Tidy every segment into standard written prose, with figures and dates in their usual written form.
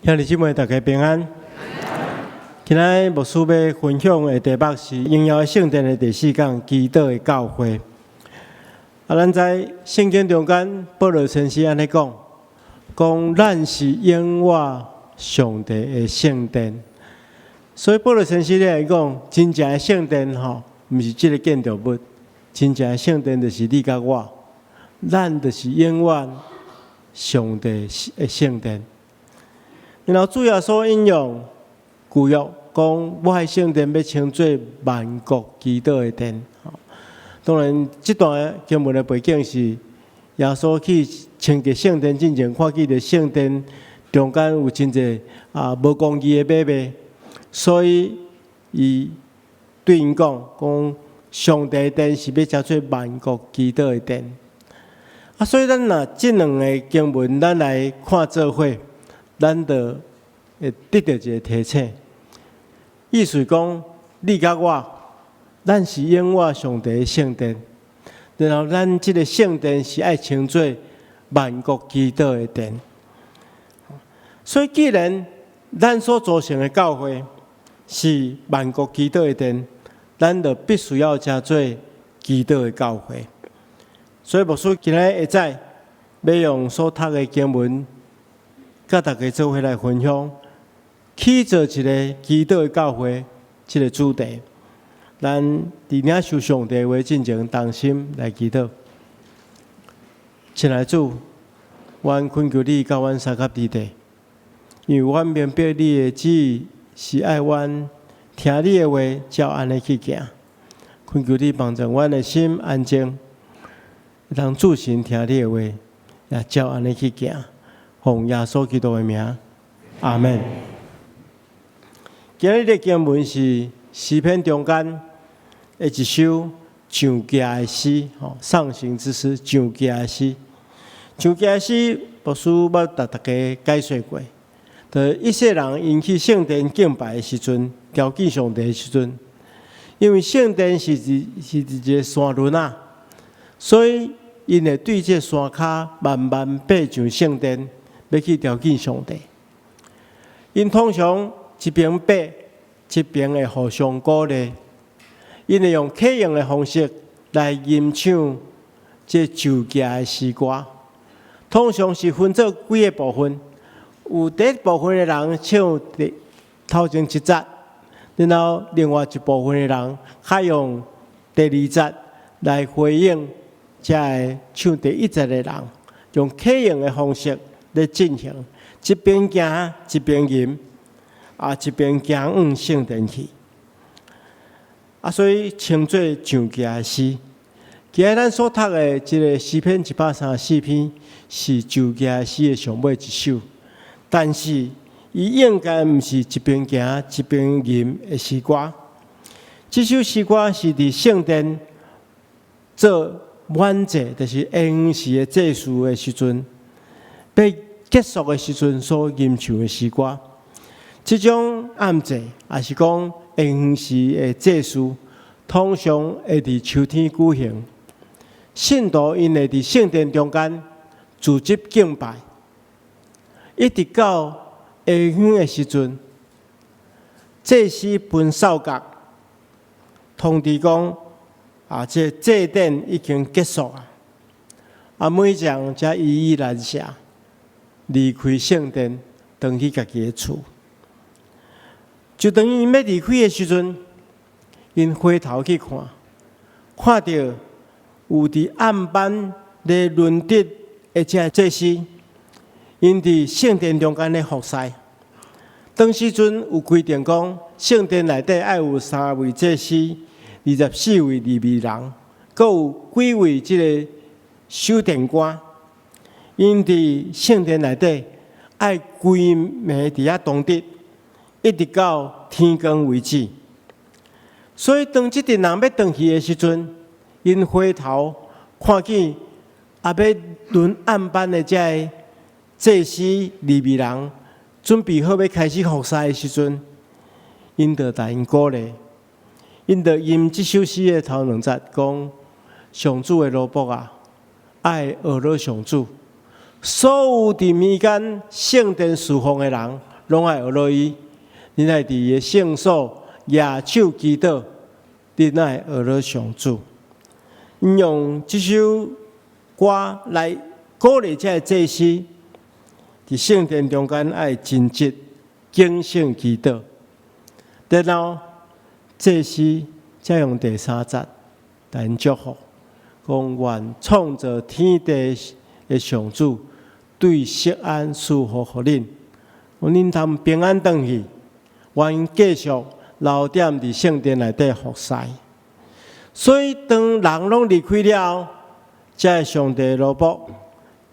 兄弟姊妹，大家平安。今仔牧師欲分享的題目是榮耀的聖殿的第四講，祈禱的教會。啊，咱知聖經中間，保羅先生按呢講，講咱是永活上帝的聖殿。所以保羅先生咧來講，真正的聖殿吼，毋是這个建築物，真正的聖殿就是你佮我，咱就是永活上帝的聖殿。然後主耶穌引用舊約講，我的聖殿欲稱做萬國祈禱的殿。當然，這段經文的背景是耶穌去清潔聖殿進前，看見著聖殿中間有真濟啊無公義的買賣，所以伊對𪜶講，講上帝殿是欲稱做萬國祈禱的殿。啊，所以咱若這兩个經文，咱來看做伙，咱就會得著一个提醒，意思講，你佮我，咱是永活上帝的聖殿，然後咱這个聖殿是愛稱做萬國祈禱的殿。所以，既然咱所組成的教會是萬國祈禱的殿，咱就必須要成做祈禱的教會。所以，牧師今仔日下早欲用所讀的經文，佮大家做伙來分享，起造一个祈禱的教會這个主題。咱佇領受上帝話進前，同心來祈禱。親愛的主，阮懇求你佮阮相佮佇咧，因為阮明白你的旨意是愛阮聽你的話，照按呢去行。懇求你幫助阮的心安靜，通注神聽你的話，也照按呢去行。奉耶穌基督的名，阿門。今日的經文是詩篇中間的一首上行的詩，吼，上行之詩，上行的詩。上行的詩，牧師捌共大家解說過。就以色列人𪜶去聖殿敬拜的時陣，朝見上帝的時陣，因為聖殿是佇一个山崙仔，所以𪜶會對這个山跤慢慢爬上聖殿，欲去朝見上帝。𪜶通常一邊爬，一邊會互相鼓勵。𪜶會用啟用的方式來吟唱這上行的詩歌。通常是分做幾个部分，有第一部分的人唱第頭前一節，然後另外一部分的人較用第二節來回應這个唱第一節的人，用啟用的方式咧進行，一邊行一邊吟，啊一邊行往聖殿去。啊，所以稱做上行的詩。今日咱所讀的這个詩篇134篇是上行的詩的上尾一首，但是伊應該毋是一邊行一邊吟的詩歌。這首詩歌是佇聖殿做滿祭，就是下昏時的祭司的時陣，欲結束的時陣所吟唱的詩歌。這種暗祭，抑是講下昏時的祭司，通常會佇秋天舉行。信徒𪜶會佇聖殿中間聚集敬拜，一直到下昏的時陣，祭司吹哨角，通知講啊，這个祭典已經結束啊！啊，每一人才依依難捨離開聖殿，轉去家己的厝。就當𪜶欲離開的時陣，𪜶回頭去看，看著有佇暗班咧輪值的這祭司，𪜶佇聖殿中間咧服侍。當時陣有規定講，聖殿內底愛有三位祭司，24位利未人，閣有幾位這个守殿官。𪜶佇聖殿內底愛規暝佇遐當值，一直到天光為止。所以當這陣人欲轉去的時陣，𪜶回頭看見啊，欲輪暗班的這个祭司利未人準備好欲開始服侍的時陣，𪜶就共𪜶鼓勵，𪜶就吟這首詩的頭兩節，講上主的奴僕啊，愛呵咾上主，所有佇民間聖殿事奉的人，攏愛學落伊。恁愛佇伊的聖所舉手祈禱，恁愛學落上主。𪜶用這首歌來鼓勵這个祭司，佇聖殿中間愛盡職警醒祈禱。然後祭司才用第三節來祝福，講願創造天地的上主對錫安賜福予恁，恁通平安轉去，願繼續留踮佇聖殿內底服侍。所以當人攏離開了後，這个上帝的奴僕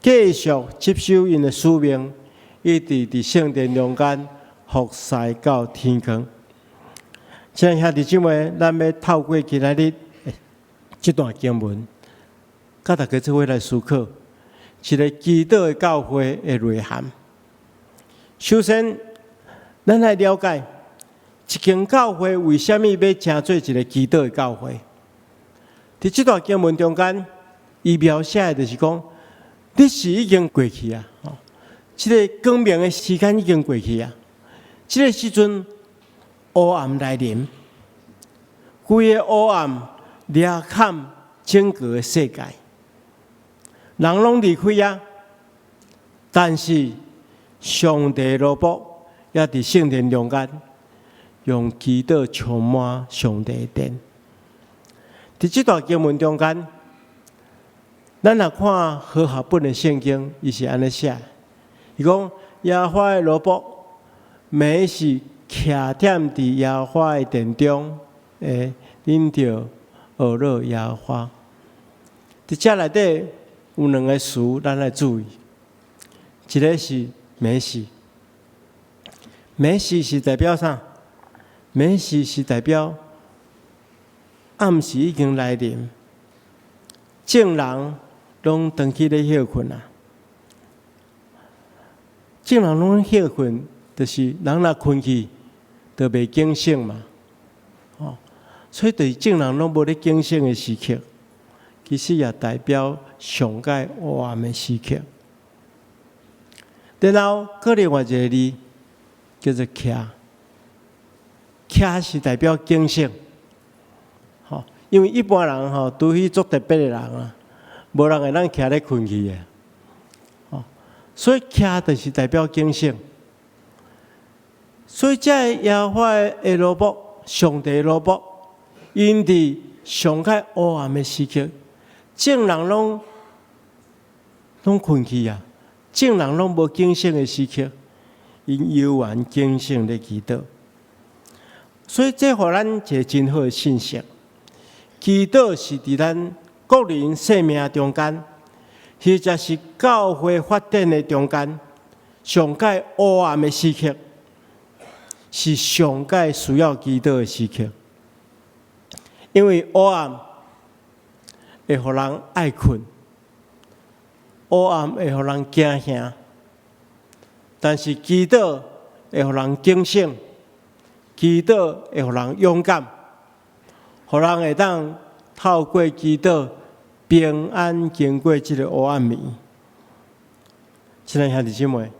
繼續執守𪜶的使命，一直佇聖殿中間服侍到天光。親愛兄弟姊妹，咱欲透過今仔日這段經文，佮大家做伙來思考一个祈禱的教會的內涵。首先，咱來了解一間教會為啥物欲成做一个祈禱的教會。佇這段經文中間，伊描寫的就是講，日時已經過去啊，這个光明的時間已經過去啊，這个時陣黑暗來臨，規个黑暗掠冚整個世界，人攏離開啊，但是上帝奴僕猶佇聖殿中間，用祈禱充滿上帝的殿。佇這段經文中間，咱若看和合本的聖經，伊是按呢寫：伊講耶和華的奴僕，暝時徛踮佇耶和華的殿中，恁著學落耶和華。佇這內底有兩个詞，咱愛注意。一个是暝時，暝時是代表啥？暝時是代表暗時已經來臨，眾人攏轉去咧歇睏啊。眾人攏歇睏，就是人若睏去，就袂警醒嘛。哦，所以就是眾人攏無咧警醒的時刻，其實也代表上蓋黑暗的時刻。然後，閣另外一个字叫做徛，徛是代表警醒。吼，因為一般人吼，除非足特別的人啊，無人會當徛咧睏去的。吼，所以徛就是代表警醒。所以，這个耶和華的奴僕，上帝的奴僕，𪜶佇上蓋黑暗的時刻，眾人攏睏去啊，眾人攏無警醒的時刻，𪜶猶原警醒咧祈禱。所以，這予咱一个真好的信息。祈禱是佇咱個人生命中間，或者是教會發展的中間，上蓋黑暗的時刻，是上蓋需要祈禱的時刻。因為黑暗會予人愛睏，黑暗會予人驚嚇，但是祈禱會予人警醒，祈禱會予人勇敢，予人會當透過祈禱平安經過這个黑暗暝。親愛兄弟姊妹，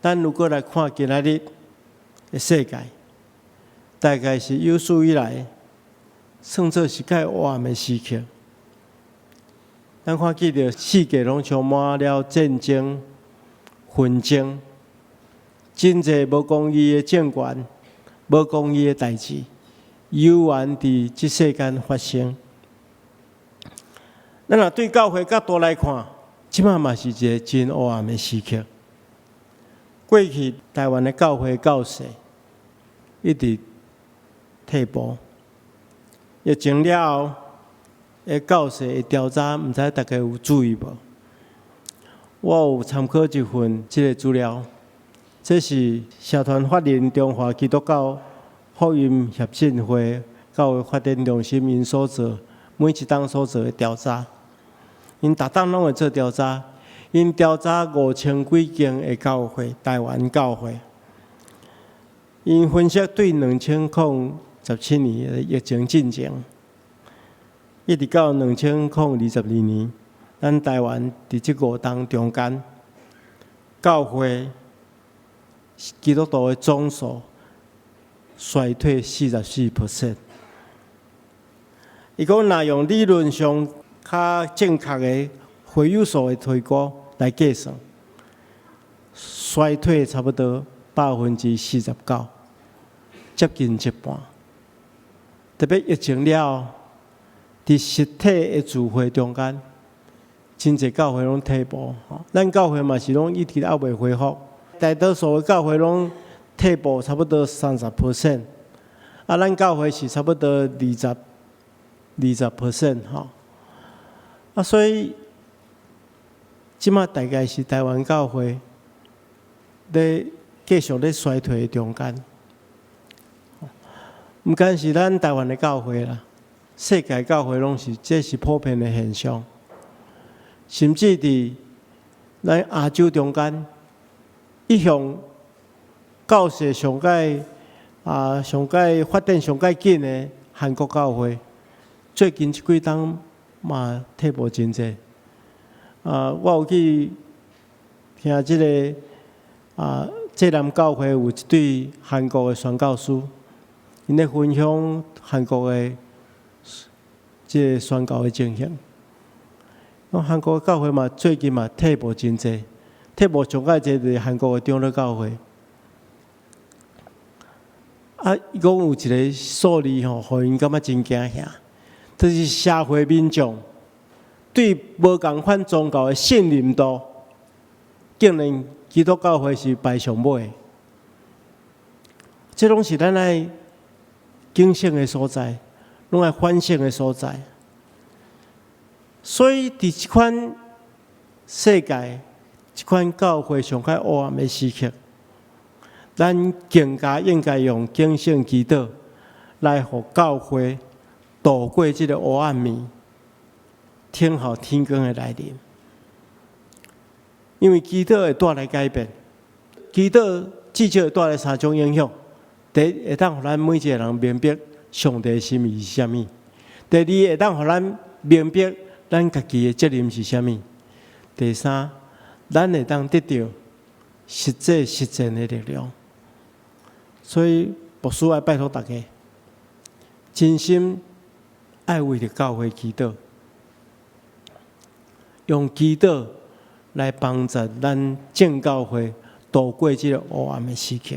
咱如果來看今仔日的世界，大概是有史以來算做是較黑暗的時刻。咱看見著世界攏充滿了戰爭、紛爭，真濟無公義的政權、無公義的代誌，猶原佇這世間發生。咱若對教會角度來看，這擺嘛是一个真黑暗的時刻。過去台灣的教會教勢一直退步，疫情了後，的教勢的調查，毋知大家有注意無？我有參考一份這个資料，這是社團法人中華基督教福音協進會教會發展中心𪜶所做每一冬所做的調查。𪜶逐冬攏會做調查，𪜶調查五千幾間的教會，台灣教會。𪜶分析對2017年的疫情進前，一直到2022年，咱台灣佇這五冬中間，教會基督徒的總數衰退44%。伊講，若用理論上較正確的會友數的推估來計算，衰退差不多49%，接近一半。特別疫情了後，佇實體的聚會中間，真濟教會攏退步。咱教會嘛是攏一直猶未恢復，大多數的教會攏退步差不多30%，啊，咱教會是差不多20% 吼。啊，所以這馬大概是台灣教會咧繼續咧衰退的中間。毋單是咱台灣的教會啦，世界教會攏是，這是普遍的現象。甚至佇咱亞洲中間，一向教勢上蓋啊上蓋發展上蓋緊的韓國教會，最近這幾冬嘛退步真濟。啊，我有去聽這个啊，濟南教會有一對韓國的宣教師，𪜶咧分享韓國的這个宣教的情形。韓國教會嘛，最近嘛退步真濟，退步上蓋濟就是韓國的長老教會。啊，伊講有一个數字吼，予𪜶感覺真驚嚇，就是社會民眾對無仝款宗教的信任度，竟然基督教會是排上尾。這攏是咱愛警醒的所在，攏愛反省的所在。所以，佇這款世界、這款教會上較黑暗的時刻，咱更加應該用警醒祈禱來予教會度過這个黑暗暝，等候天光的來臨。因為祈禱會帶來改變，祈禱至少會帶來三種影響：第一，會當予咱每一个人明白上帝的心意是啥物；第二，會當予咱明白咱家己的責任是啥物；第三，咱會當得著實際實踐的力量。所以，牧師愛拜託大家，真心愛為著教會祈禱，用祈禱來幫助咱眾教會度過這个黑暗的時刻。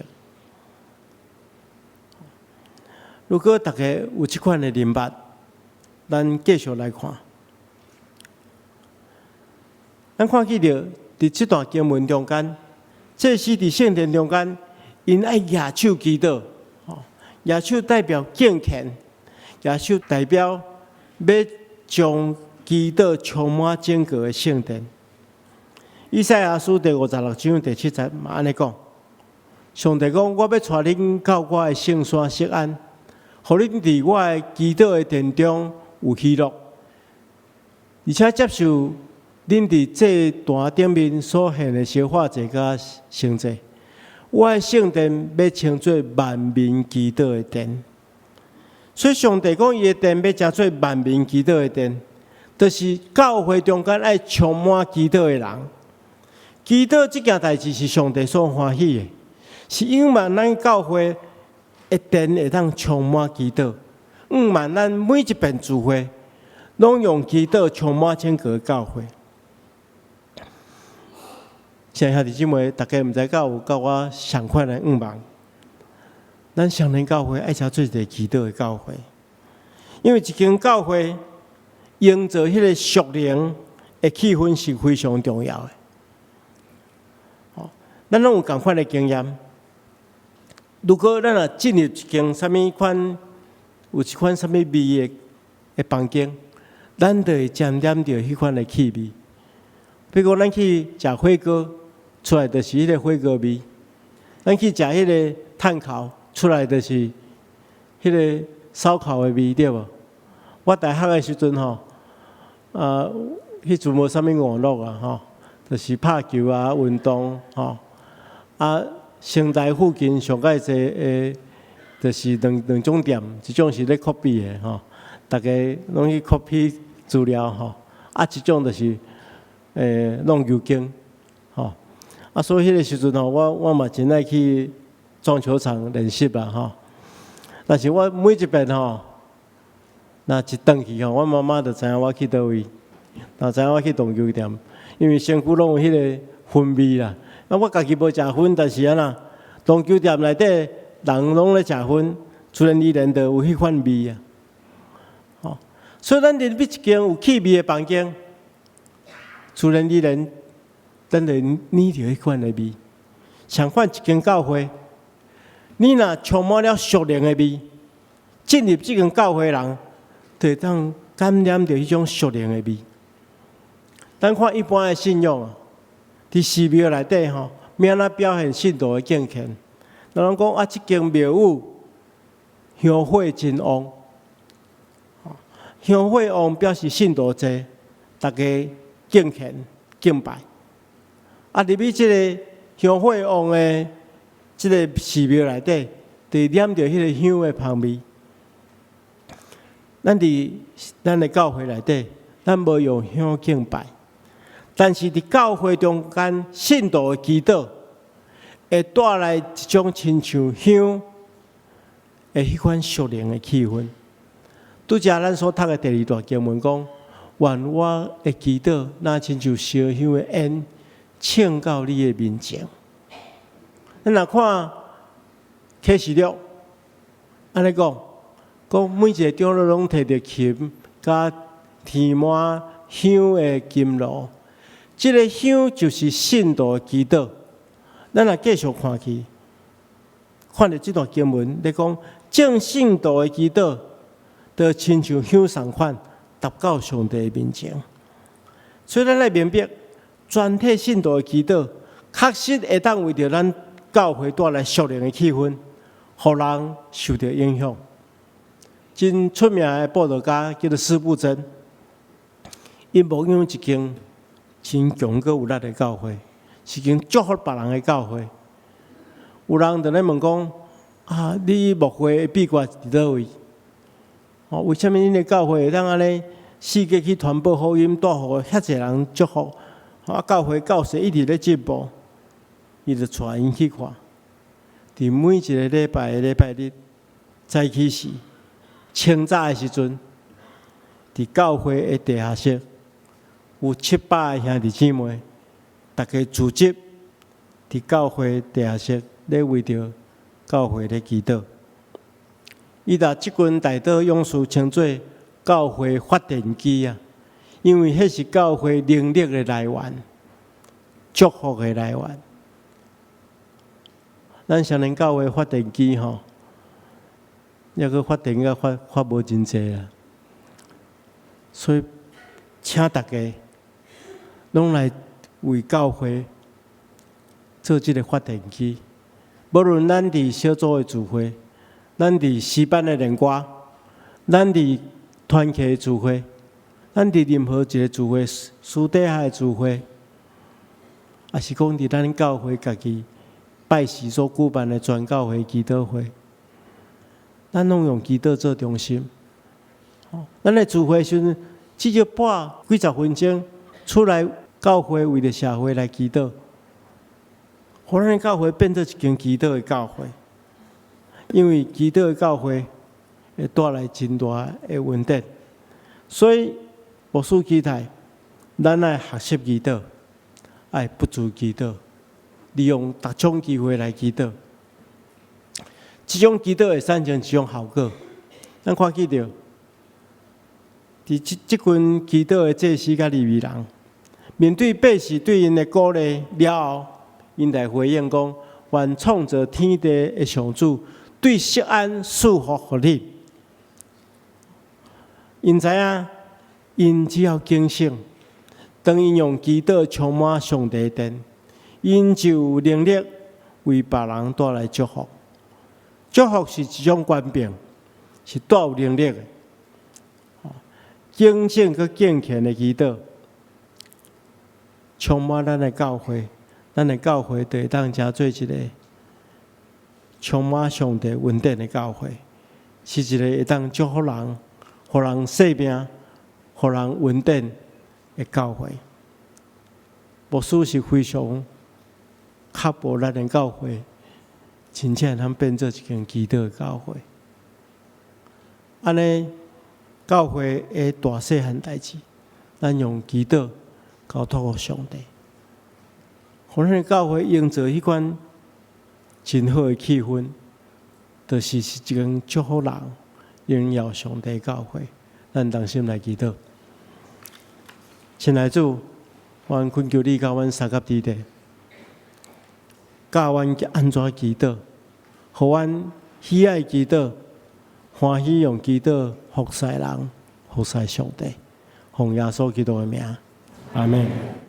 如果大家有這款的認捌，咱繼續來看。咱看見著佇這段經文中間，祭司佇聖殿中間，𪜶愛舉手祈禱，舉手代表敬虔，舉手代表欲將祈禱充滿整個的聖殿。以賽亞書第56章第7節嘛按呢講，上帝講：我欲帶恁到我的聖山錫安，予恁佇我的祈禱的殿中有喜樂，而且接受恁佇祭壇頂面所獻的燒化祭佮牲祭。我的聖殿欲稱做萬民祈禱的殿。所以上帝講，伊的殿欲成做萬民祈禱的殿，就是教會中間愛充滿祈禱的人。祈禱這件代誌是上帝所歡喜的，是仰望咱教會的殿會當充滿祈禱，仰望咱每一遍聚會，攏用祈禱充滿整個教會。親愛兄弟姊妹，大家毋知敢有佮我仝款的願望？咱雙連教會愛成做一个祈禱的教會，因為一間教會營造彼个屬靈的氣氛是非常重要的。咱攏有仝款的經驗。如果咱若進入一間啥物款，有一款啥物味的房間，咱就會沾染著彼款的氣味。比如講，咱去食火鍋，出來就是彼个火鍋味；咱去食彼个炭烤，出來就是彼个燒烤的味，對無？我大學的時陣吼，啊，彼陣無啥物娛樂啊，吼，就是拍球啊、運動吼。啊，成大附近上蓋濟的，就是兩種店，一種是咧 copy 的吼，逐家攏去 copy 資料吼。啊，一種就是弄牛筋吼。啊，所以彼个時陣吼，我嘛真愛去撞球場練習啦吼。但是我每一遍吼，若一轉去吼，阮媽媽就知影我去佗位，若知影我去撞球店，因為身軀攏有彼个薰味啦。啊，我家己無食薰，但是按怎，撞球店內底人攏咧食薰，自然而然就有彼款味啊。吼，所以咱入去一間有氣味的房間，自然而然，咱就聞著彼款的味。相反，一間教會，你若充滿了屬靈的味，進入這間教會的人，就會當感染著彼種屬靈的味。咱看一般的信仰啊，佇寺廟內底吼，欲按怎表現信徒的敬虔？人攏講啊，這間廟宇香火真旺，香火旺表示信徒濟，大家敬虔敬拜。啊，入去這个香火旺的這个寺廟內底，就聞著彼个香的芳味。咱佇咱的教會內底，咱無用香敬拜，但是佇教會中間，信徒的祈禱會帶來一種親像香的彼款屬靈的氣氛。拄才咱所讀的第二段經文講，願我的祈禱，若親像燒香的煙，衝到你的面前。咱若看啟示錄，按呢講，講每一个長老攏提著琴，佮填滿香的金爐。這个香就是信徒的祈禱。咱若繼續看去，看著這段經文，咧講眾聖徒的祈禱，就親像香仝款，達到上帝的面前。所以咱愛明白，全體信徒的祈禱，確實會當為著咱教會帶來屬靈的氣氛，予人受著影響。真出名的布道家叫做司布真，𪜶牧養一間真強閣有力的教會，是間祝福別人的教會。有人就咧問講：啊，你牧會的秘訣佇佗位？哦，為啥物恁的教會會當按呢四界去傳播福音，帶予遐濟人祝福？啊，教會教勢一直咧進步，伊就帶𪜶去看。佇每一个禮拜的禮拜日早起時，清早的時陣，佇教會的地下室，有700个兄弟姊妹，逐家組織佇教會地下室咧為著教會咧祈禱。伊共這群代禱勇士稱做教會發電機啊，因為彼是教會能力的來源，祝福的來源。咱雙連教會發電機吼，抑閣發電閣發發無真濟啦，所以請大家攏來為教會做這个發電機。無論咱佇小組的聚會，咱佇詩班的練歌，咱佇團契的聚會，咱佇任何一个聚會，私底下的聚會，抑是講佇咱教會家己拜四所舉辦的全教會祈禱會，咱攏用祈禱做中心。咱咧聚會時陣，至少半幾十分鐘出來教會為著社會來祈禱，予咱教會變做一間祈禱的教會。因為祈禱的教會會帶來真大的恩典，所以牧師期待咱愛學習祈禱，愛不住祈禱，利用逐種機會來祈禱。這種祈禱會產生一種效果。咱看見著，佇這這群祈禱的祭司佮利未人，面對百姓對𪜶的鼓勵了後，𪜶來回應講：願創造天地的上主對錫安賜福予你。𪜶知影，𪜶只要警醒，當𪜶用祈禱充滿上帝的殿，𪜶就有能力為別人帶來祝福。祝福是一種權柄，是帶有能力的。警醒閣敬虔的祈禱，充滿咱的教會，咱的教會就會當成做一个充滿上帝恩典的教會，是一个會當祝福人、予人生命、予人恩典的教會。牧師是非常確保咱的教會真正通變做一間祈禱的教會。按呢，教會的大細項代誌，咱用祈禱交託予上帝，予咱的教會營造彼款真好的氣氛，就是一間祝福人、榮耀上帝的教會。咱同心來祈禱，親愛主，阮懇求你佮阮相佮佇咧，教阮按怎祈禱，予阮喜愛祈禱，歡喜用祈禱服侍人、服侍上帝，奉耶穌基督的名，阿門。